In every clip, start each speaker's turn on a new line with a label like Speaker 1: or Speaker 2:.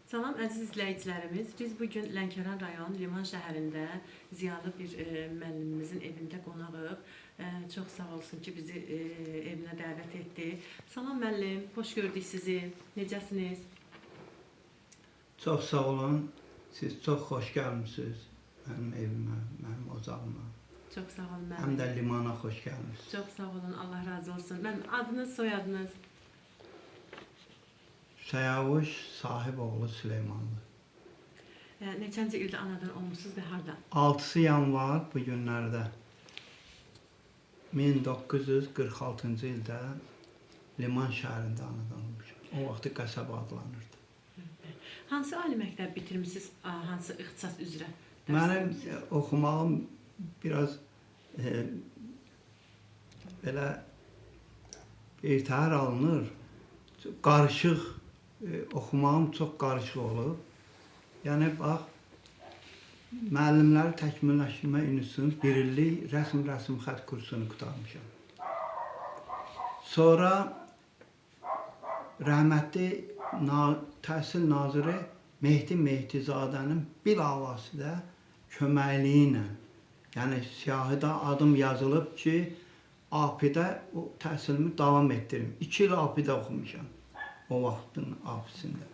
Speaker 1: Salam əziz izləyicilərimiz. Biz bu gün Lənkəran rayon Liman şəhərində ziyalı bir müəllimimizin evində qonağıq. Çox sağ olsun ki, bizi evinə dəvət etdi. Salam müəllim, xoş gördük sizi. Necəsiniz?
Speaker 2: Çox sağ olun. Siz çox xoş gəlmisiniz mənim evimə, mənim ocağıma.
Speaker 1: Çox sağ olun müəllim.
Speaker 2: Həm də limana xoş gəlmisiniz.
Speaker 1: Çox sağ olun, Allah razı olsun. Mənim adınız, soyadınız?
Speaker 2: Səyavuş Sahiboğlu Süleymanlı.
Speaker 1: Neçənci ildə anadan olmusunuz və harda?
Speaker 2: 6 yanvar bu günlərdə 1946-cı ildə Liman şəhərində anadan olmuşam. O vaxtı qəsəbə adlanırdı.
Speaker 1: Hansı ali məktəb bitirmisiniz? Hansı ixtisas üzrə dərs
Speaker 2: Mənim
Speaker 1: vermisiniz?
Speaker 2: oxumağım biraz belə birtəhər alınır. Qarışıq oxumağım çox qarışıq olub. Yəni bax, müəllimləri təkmilləşdirmə institutunun bir illik rəsm xətt kursunu qurtarmışam. Sonra rəhmətli Təhsil naziri Mehdi Mehdizadənin bilavasitə köməkliyi ilə, yəni siyahıda adım yazılıb ki, APİ-də o təhsilimi davam etdirim. 2 il APİ-də oxumuşam o vaxtın APİ-sində.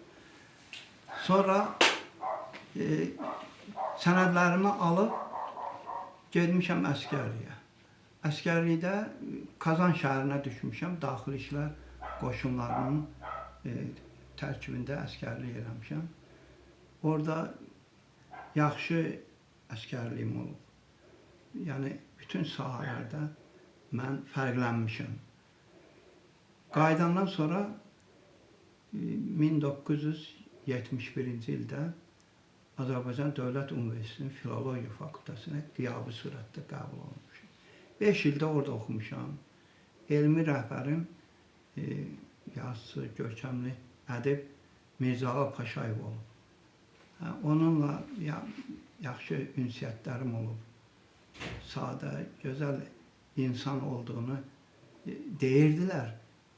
Speaker 2: Sonra sənədlərimi alıb getmişəm əsgərliyə. Əsgərlikdə Kazan şəhərinə düşmüşəm. Daxili İşlər qoşunlarının tərkibində əsgərlik eləmişəm. Orada yaxşı əsgərliyim olub. Yəni bütün sahələrdə mən fərqlənmişəm. Qayıdandan sonra 1971-ci ildə Azərbaycan Dövlət Universitetinin Filologiya Fakültəsinə qiyabi surətdə qəbul olunmuşam. 5 ildə orada oxumuşam. Elmi rəhbərim yazıçı, görkəmli ədib Mirzəli Paşayev olub. Hə, onunla yaxşı ünsiyyətlərim olub. Sadə, gözəl insan olduğunu deyirdilər.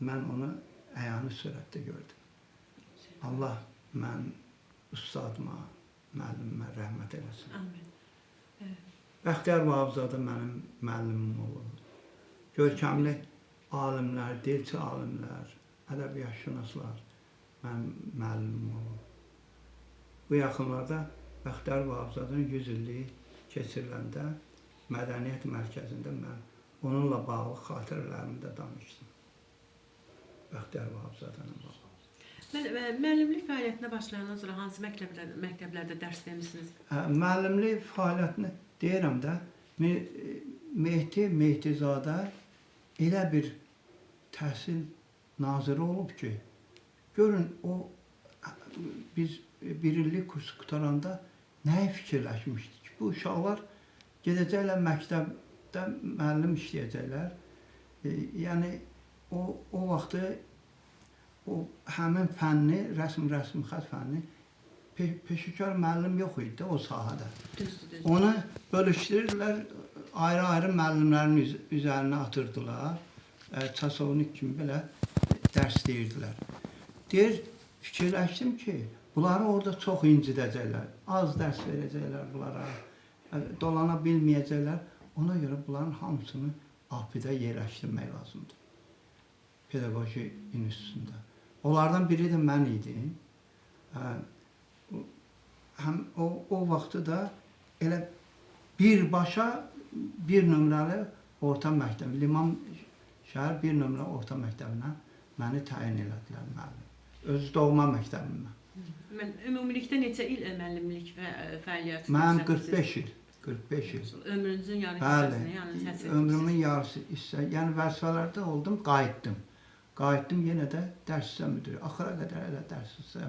Speaker 2: Mən onu əyani surətdə gördüm. Allah mən ustadıma, müəllimimə rəhmət eləsin.
Speaker 1: Amin.
Speaker 2: Bəxtiyar Vahabzadə mənim müəllimim olub. Görkəmli alimlər, dilçi alimlər, ədəbiyyatşünaslar mənim müəllimim olub. Bu yaxınlarda Bəxtiyar Vahabzadənin 100 illiyi keçiriləndə Mədəniyyət Mərkəzində mən onunla bağlı xatirələrimi də danışdım. Bəxtiyar Vahabzadənin bağlı.
Speaker 1: Müəllimlik fəaliyyətinə başlayandan sonra hansı məktəblərdə dərs demisiniz?
Speaker 2: Hə, müəllimlik fəaliyyətini deyirəm də, Mehdi Mehdizadə elə bir təhsil naziri olub ki, görün o biz bir illik kurs qurtaranda nəyi fikirləşmişdik? Bu uşaqlar gedəcəklər məktəbdə müəllim işləyəcəklər. Yəni o vaxtı o həmin fənni, rəsm xətt fənni peşəkar müəllim yox idi də o sahədə.
Speaker 1: Düzdür, düzdür.
Speaker 2: Onu bölüşdürürlər, ayrı-ayrı müəllimlərin üzərinə atırdılar. Çasovnik kimi belə dərs deyirdilər. Deyir, fikirləşdim ki, bunları orada çox incidəcəklər. Az dərs verəcəklər bunlara, dolana bilməyəcəklər. Ona görə bunların hamısını APİ-də yerləşdirmək lazımdır. Pedaqoji institutunda. Onlardan biri də mən idim. Həm o vaxtı da elə birbaşa bir nömrəli orta məktəb, Liman şəhər bir nömrə orta məktəbinə məni təyin elədilər müəllim. Öz doğma məktəbimə.
Speaker 1: Mən ümumilikdə neçə il müəllimlik və fəaliyyəti
Speaker 2: Mənim
Speaker 1: göstərmisiniz?
Speaker 2: 45 il. 45 il.
Speaker 1: Ömrünüzün yarı
Speaker 2: Bəli.
Speaker 1: hissəsini, yəni təhsil
Speaker 2: Ömrümün yarısı hissə, yəni vəzifələrdə oldum, qayıtdım. Qayıtdım yenə də dərs hissə müdiri. Axıra qədər elə dərs hissə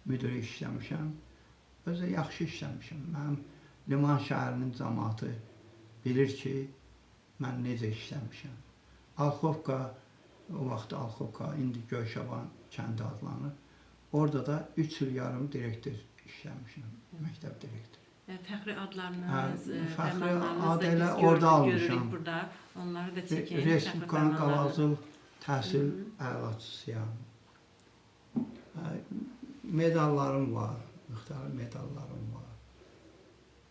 Speaker 2: müdiri işləmişəm. Özü yaxşı işləmişəm. Mənim Liman şəhərinin cəmaatı bilir ki, mən necə işləmişəm. Alxovka, o vaxt Alxovka, indi Göyşaban kəndi adlanır. Orada da 3 il yarım direktor işləmişəm, məktəb direktoru.
Speaker 1: Fəxri adlarınız,
Speaker 2: Hə, fəxri
Speaker 1: fərmanlarınızı
Speaker 2: ad
Speaker 1: da
Speaker 2: elə
Speaker 1: biz
Speaker 2: orada
Speaker 1: görürük
Speaker 2: almışam.
Speaker 1: burada. Onları da çəkin.
Speaker 2: Respublikanın
Speaker 1: fəxri fərmanlarını.
Speaker 2: qabaqcıl təhsil əlaçısıyam. Medallarım var, müxtəlif medallarım var.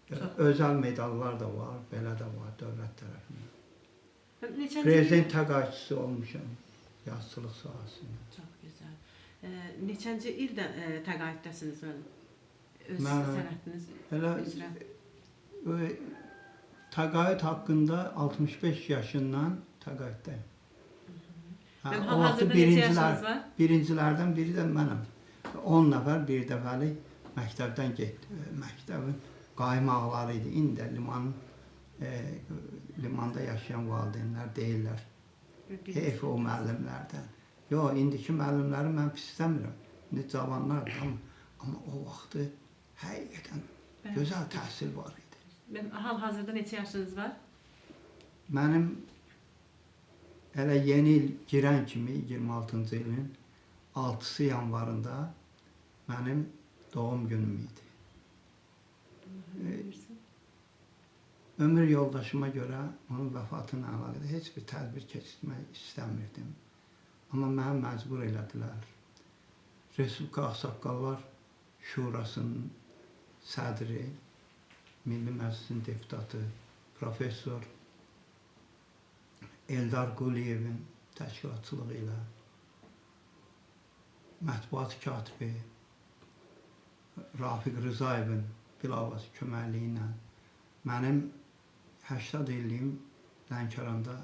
Speaker 1: Çox.
Speaker 2: Özəl medallar da var, belə də var dövlət tərəfindən.
Speaker 1: Neçənci
Speaker 2: Prezident təqaüdçüsü olmuşam yazıçılıq sahəsində.
Speaker 1: Çox gözəl. Neçənci ildə təqaüddəsiniz müəllim? Öz sənətiniz
Speaker 2: Elə
Speaker 1: üzrə.
Speaker 2: Təqaüd haqqında 65 yaşından təqaüddəyim. Hə,
Speaker 1: Mən
Speaker 2: o vaxtı
Speaker 1: hal-hazırda neçə yaşınız var?
Speaker 2: birincilərdən biri də mənəm. 10 nəfər bir dəfəlik məktəbdən getdi. Məktəbin qaymaqları idi. İndi də limanda yaşayan valideynlər deyirlər. Heyf o müəllimlərdən. Yox, indiki müəllimləri mən pis istəmirəm. İndi cavanlardır amma o vaxtı həqiqətən gözəl təhsil var idi.
Speaker 1: Mən hal-hazırda neçə yaşınız var?
Speaker 2: Mənim elə yeni il girən kimi 26-cı ilin 6-sı yanvarında mənim doğum günüm idi. Ömür yoldaşıma görə onun vəfatına əlaqədar heç bir tədbir keçirmək istəmirdim. Amma məni məcbur elədilər. Respublika Ağsaqqallar Şurasının sədri, Milli Məclisin deputatı, professor Eldar Quliyevin təşkilatçılığı ilə mətbuat katibi Rafiq Rızayevin bilavasitə köməkliyi ilə mənim 80 illiyim Lənkəranda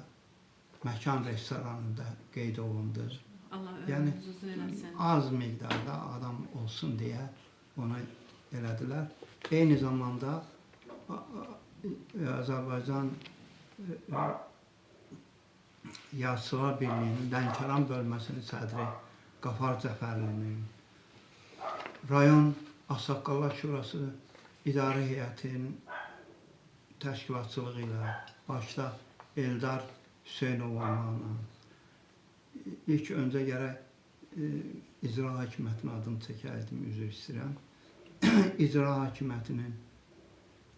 Speaker 2: Məkan restoranında qeyd olundu.
Speaker 1: Allah
Speaker 2: Yəni,
Speaker 1: ömrünüzü uzun eləsin.
Speaker 2: Az miqdarda adam olsun deyə onu elədilər. Eyni zamanda Azərbaycan Yazıçılar Birliyinin Lənkəran bölməsinin sədri Qafar Cəfərlinin, rayon Ağsaqqallar Şurası İdarə Heyətinin təşkilatçılığı ilə, başda Eldar Hüseynov olmaqla, ilk öncə gərək icra hakimiyyətinin adını çəkərdim, üzr istəyirəm. İcra hakimiyyətinin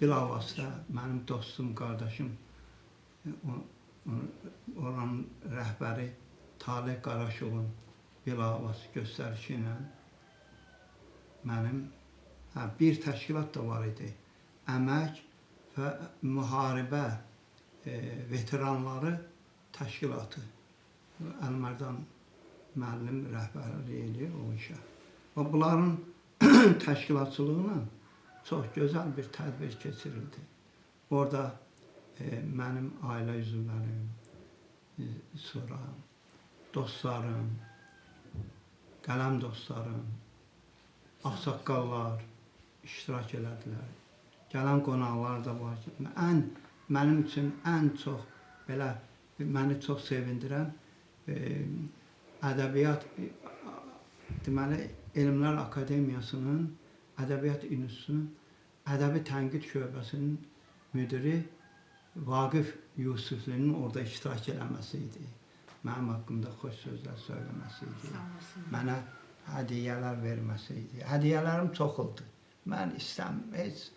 Speaker 2: bilavasitə mənim dostum, qardaşım, oranın rəhbəri Taleh Qaraşovun bilavasitə göstərişi ilə mənim bir təşkilat da var idi. Əmək və müharibə veteranları təşkilatı. Əlimərdan müəllim rəhbərlik eləyir o işə. Və bunların təşkilatçılığı ilə çox gözəl bir tədbir keçirildi. Orada mənim ailə üzvlərim, sonra dostlarım, qələm dostlarım, ağsaqqallar iştirak elədilər. Gələn qonaqlar da var ki, mənim üçün ən çox belə məni çox sevindirən ədəbiyyat, deməli Elmlər Akademiyasının Ədəbiyyat İnstitutunun Ədəbi Tənqid şöbəsinin müdiri Vaqif Yusiflinin orada iştirak eləməsi idi. Mənim haqqımda xoş sözlər söyləməsi idi. Mənə hədiyyələr verməsi idi. Hədiyyələrim çox oldu. Mən heç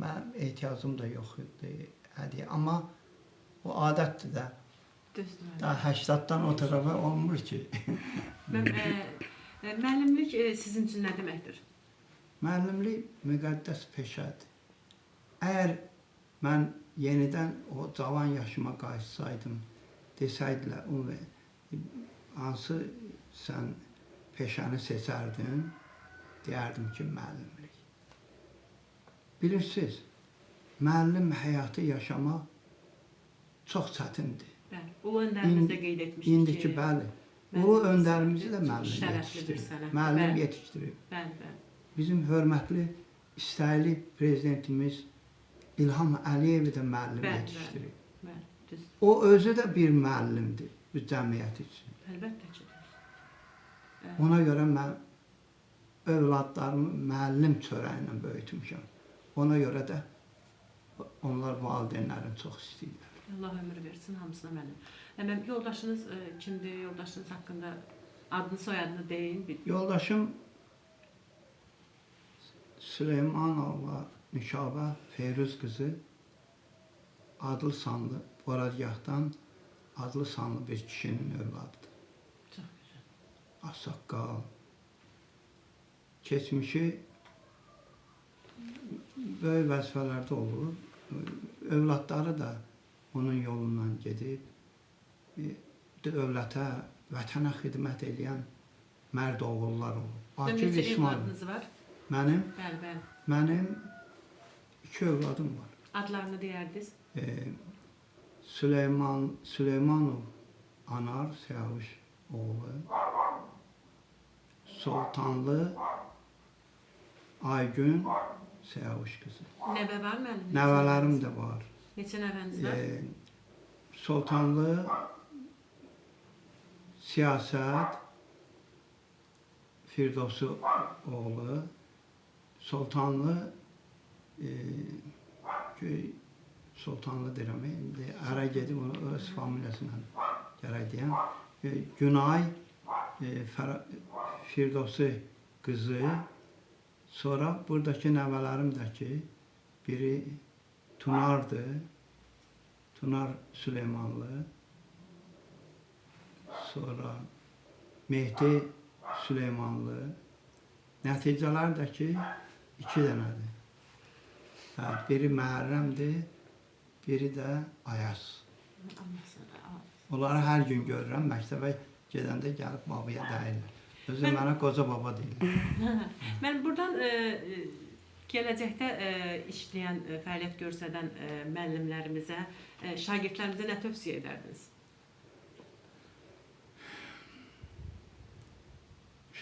Speaker 2: mənim ehtiyacım da yox idi hədiyyə. Amma o adətdir də.
Speaker 1: Düzdür.
Speaker 2: Daha 80-dan o tərəfə olmur ki.
Speaker 1: Müəllimlik sizin üçün nə deməkdir?
Speaker 2: Müəllimlik müqəddəs peşədir. Əgər mən yenidən o cavan yaşıma qayıtsaydım, desəydilər, hansı sən peşəni seçərdin, deyərdim ki, müəllimlik. Bilirsiniz, müəllim həyatı yaşamaq çox çətindir.
Speaker 1: Bəli, ulu öndərimiz də qeyd etmişdi
Speaker 2: İndiki,
Speaker 1: ki,
Speaker 2: bəli. Ulu öndərimizi də müəllim yetişdirib. Müəllim yetişdirib.
Speaker 1: Bəli, bəli.
Speaker 2: Bizim hörmətli, istəkli prezidentimiz İlham Əliyevi də müəllim yetişdirib.
Speaker 1: Bəli, düz.
Speaker 2: O özü də bir müəllimdir bu cəmiyyət üçün.
Speaker 1: Əlbəttə ki, düz.
Speaker 2: Ona görə mən övladlarımı müəllim çörəyi ilə böyütmüşəm. Ona görə də onlar valideynlərini çox istəyirlər.
Speaker 1: Allah ömür versin hamısına müəllim. Həmən yoldaşınız kimdir? Yoldaşınız haqqında adını, soyadını deyin. Bir...
Speaker 2: Yoldaşım Süleymanova Nüşabə Feyruz qızı adlı sanlı Boradgahdan adlı sanlı bir kişinin övladıdır.
Speaker 1: Çox gözəl.
Speaker 2: Ağsaqqal, Keçmişi böyük vəzifələrdə olur. Övladları da onun yolundan gedib dövlətə, vətənə xidmət eləyən mərd oğullar olub. Akif
Speaker 1: Neçə
Speaker 2: İsmayılov.
Speaker 1: övladınız var?
Speaker 2: Mənim
Speaker 1: Bəli, bəli.
Speaker 2: mənim iki övladım var.
Speaker 1: Adlarını deyərdiniz?
Speaker 2: Süleyman Süleymanov Anar Siyavuş oğlu, Sultanlı Aygün Siyavuş qızı.
Speaker 1: Nəvə var müəllim?
Speaker 2: Nəvələrim də var.
Speaker 1: Neçə nəvəniz var?
Speaker 2: Sultanlı Siyasət Firdovsi oğlu, Sultanlı Sultanlı deyirəm, indi ərə gedib onu öz familiyasına gərək deyəm. Günay Firdovsi qızı, sonra buradakı nəvələrim də ki, biri Tunardır, Tunar Süleymanlı, sonra Mehdi Süleymanlı. Nəticələr də ki, iki dənədir. Hə, biri Məhərrəmdir, biri də Ayaz. Onları hər gün görürəm, məktəbə gedəndə gəlib babaya deyirlər. Özü mənə qoca baba deyirlər.
Speaker 1: Mən buradan gələcəkdə işləyən, fəaliyyət göstərən müəllimlərimizə, şagirdlərimizə nə tövsiyə edərdiniz?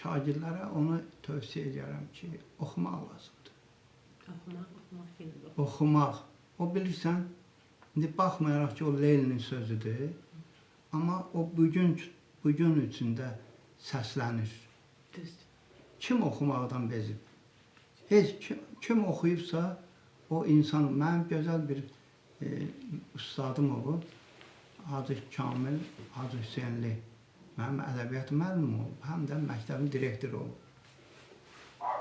Speaker 2: Şagirdlərə onu tövsiyə edirəm ki, oxumaq lazımdır.
Speaker 1: Oxumaq, oxumaq, yenə də oxumaq.
Speaker 2: Oxumaq. O bilirsən, indi baxmayaraq ki, o Leninin sözüdür, amma o bugün üçün də səslənir.
Speaker 1: Düzdür.
Speaker 2: Kim oxumaqdan bezib? Heç kim oxuyubsa, o insan, mənim gözəl bir ustadım olub, Hacı Kamil Hacı Hüseynli. Mənim ədəbiyyat müəllimim olub, həm də məktəbin direktoru olub.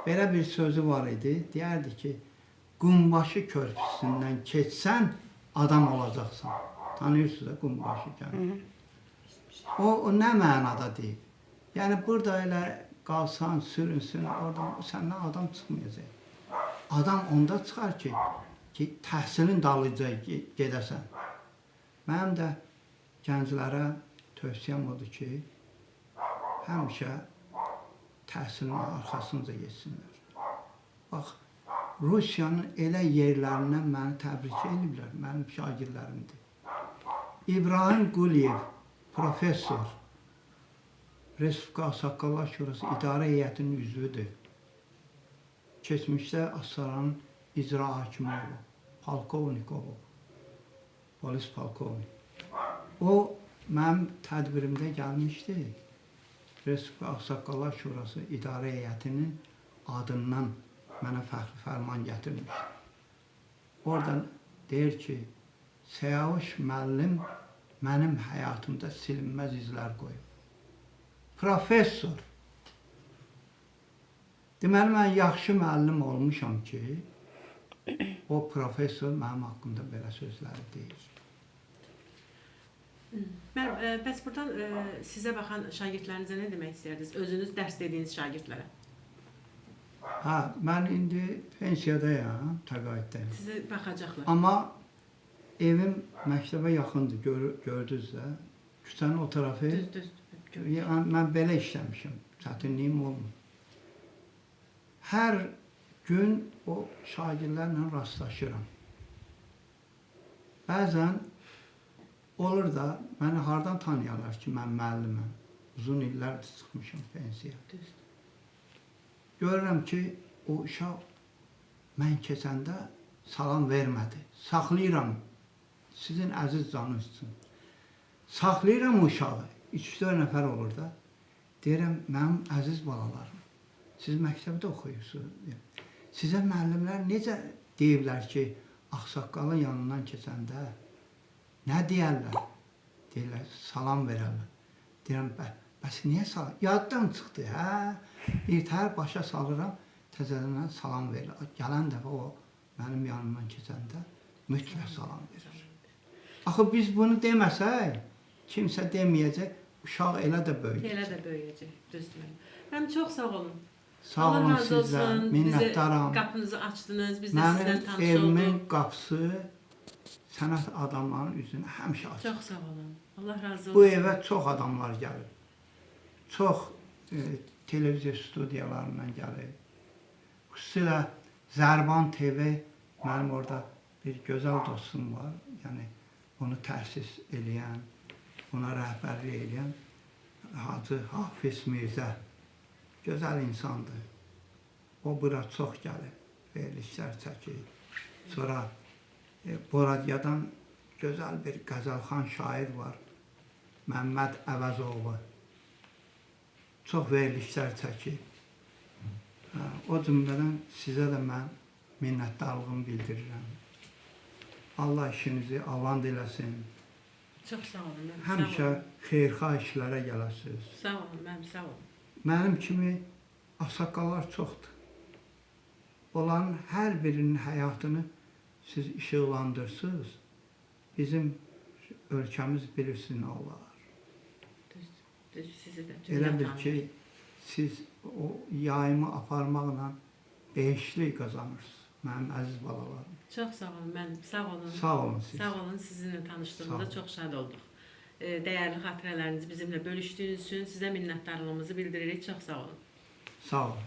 Speaker 2: Belə bir sözü var idi, deyərdi ki, Qumbaşı körpüsündən keçsən, adam olacaqsan. Tanıyırsınız da Qumbaşı kəndi. O nə mənada deyib? Yəni, burada elə qalsan, sürünsün, oradan səndən adam çıxmayacaq. Adam onda çıxar ki, təhsilin dalınca gedəsən. Mənim də gənclərə tövsiyəm odur ki, həmişə təhsilin arxasınca getsinlər. Bax, Rusiyanın elə yerlərindən məni təbrik ediblər, mənim şagirdlərimdir. İbrahim Quliyev, professor, Respublika Ağsaqqallar Şurası İdarə Heyətinin üzvüdür. Keçmişdə Astaranın icra hakimi olub, polkovnik olub, polis polkovnik. O, mənim tədbirimdə gəlmişdi. Respublika Ağsaqqallar Şurası İdarə Heyətinin adından mənə fəxri fərman gətirmişdi. Oradan deyir ki, Siyavuş müəllim mənim həyatımda silinməz izlər qoyub. Professor. Deməli, mən yaxşı müəllim olmuşam ki, o professor mənim haqqımda belə sözləri deyir.
Speaker 1: Müəllim, bəs buradan sizə baxan şagirdlərinizə nə demək istəyirdiniz? Özünüz dərs dediyiniz şagirdlərə.
Speaker 2: Hə, mən indi pensiyadayam, təqaüddəyəm.
Speaker 1: Sizi baxacaqlar.
Speaker 2: Amma evim məktəbə yaxındır, gördünüz də. Küçənin o tərəfi.
Speaker 1: Düz.
Speaker 2: Yəni, mən belə işləmişəm, çətinliyim olmur. Hər gün o şagirdlərlə rastlaşıram. Bəzən olur da, məni hardan tanıyarlar ki, mən müəlliməm. Uzun illərdir çıxmışam pensiyaya.
Speaker 1: Düzdür.
Speaker 2: Görürəm ki, o uşaq mən keçəndə salam vermədi. Saxlayıram sizin əziz canınız üçün. Saxlayıram o uşağı. 3-4 nəfər olur da. Deyirəm, mənim əziz balalarım, siz məktəbdə oxuyursunuz. Sizə müəllimlər necə deyiblər ki, ağsaqqalın yanından keçəndə nə deyərlər? Deyirlər, salam verərlər. Deyirəm, bəs niyə salam? Yaddan çıxdı, hə? Birtəhər başa salıram, təzədən salam verir. Gələn dəfə o mənim yanımdan keçəndə mütləq salam verir. Axı biz bunu deməsək, kimsə deməyəcək, uşaq elə də böyüyəcək.
Speaker 1: Elə də böyüyəcək, düzdür. Mənim çox sağ olun.
Speaker 2: Sağ
Speaker 1: Allah
Speaker 2: olun
Speaker 1: razı
Speaker 2: sizə.
Speaker 1: olsun. Bizi
Speaker 2: Minnətdaram.
Speaker 1: qapınızı açdınız. Biz də sizlə
Speaker 2: Mənim
Speaker 1: tanış
Speaker 2: evimin
Speaker 1: olduq.
Speaker 2: qapısı sənət adamlarının üzünə həmişə açıq.
Speaker 1: Çox sağ olun. Allah razı olsun.
Speaker 2: Bu evə çox adamlar gəlib. Çox televiziya studiyalarından gəlib. Xüsusilə Zərban TV mənim orada bir gözəl dostum var. Yəni onu təsis eləyən, ona rəhbərlik eləyən Hacı Hafiz Mirzə. Gözəl insandır. O bura çox gəlib, verilişlər çəkir. Sonra Boradyadan gözəl bir Qəzəlxan şair var. Məmməd Əvəzoğlu. Çox verilişlər çəkib. Hə, o cümlədən sizə də mən minnətdarlığımı bildirirəm. Allah işinizi avant eləsin.
Speaker 1: Çox sağ olun. Mənim, sağ
Speaker 2: Həmişə
Speaker 1: olun.
Speaker 2: xeyirxah işlərə gələsiniz.
Speaker 1: Sağ olun, mənim sağ olun.
Speaker 2: Mənim kimi ağsaqqallar çoxdur. Onların hər birinin həyatını siz işıqlandırsınız. Bizim ölkəmiz bilirsin nə olar.
Speaker 1: Düz, düz sizi də.
Speaker 2: Elə
Speaker 1: cümlə
Speaker 2: bil
Speaker 1: tanıyır.
Speaker 2: ki, siz o yayımı aparmaqla behiştlik qazanırsınız, mənim əziz balalarım.
Speaker 1: Çox sağ olun, mənim sağ olun.
Speaker 2: Sağ olun siz.
Speaker 1: Sağ olun, sizinlə
Speaker 2: Sağ
Speaker 1: tanışdığımıza
Speaker 2: olun.
Speaker 1: çox şad olduq. Dəyərli xatirələrinizi bizimlə bölüşdüyünüz üçün sizə minnətdarlığımızı bildiririk. Çox sağ olun.
Speaker 2: Sağ olun.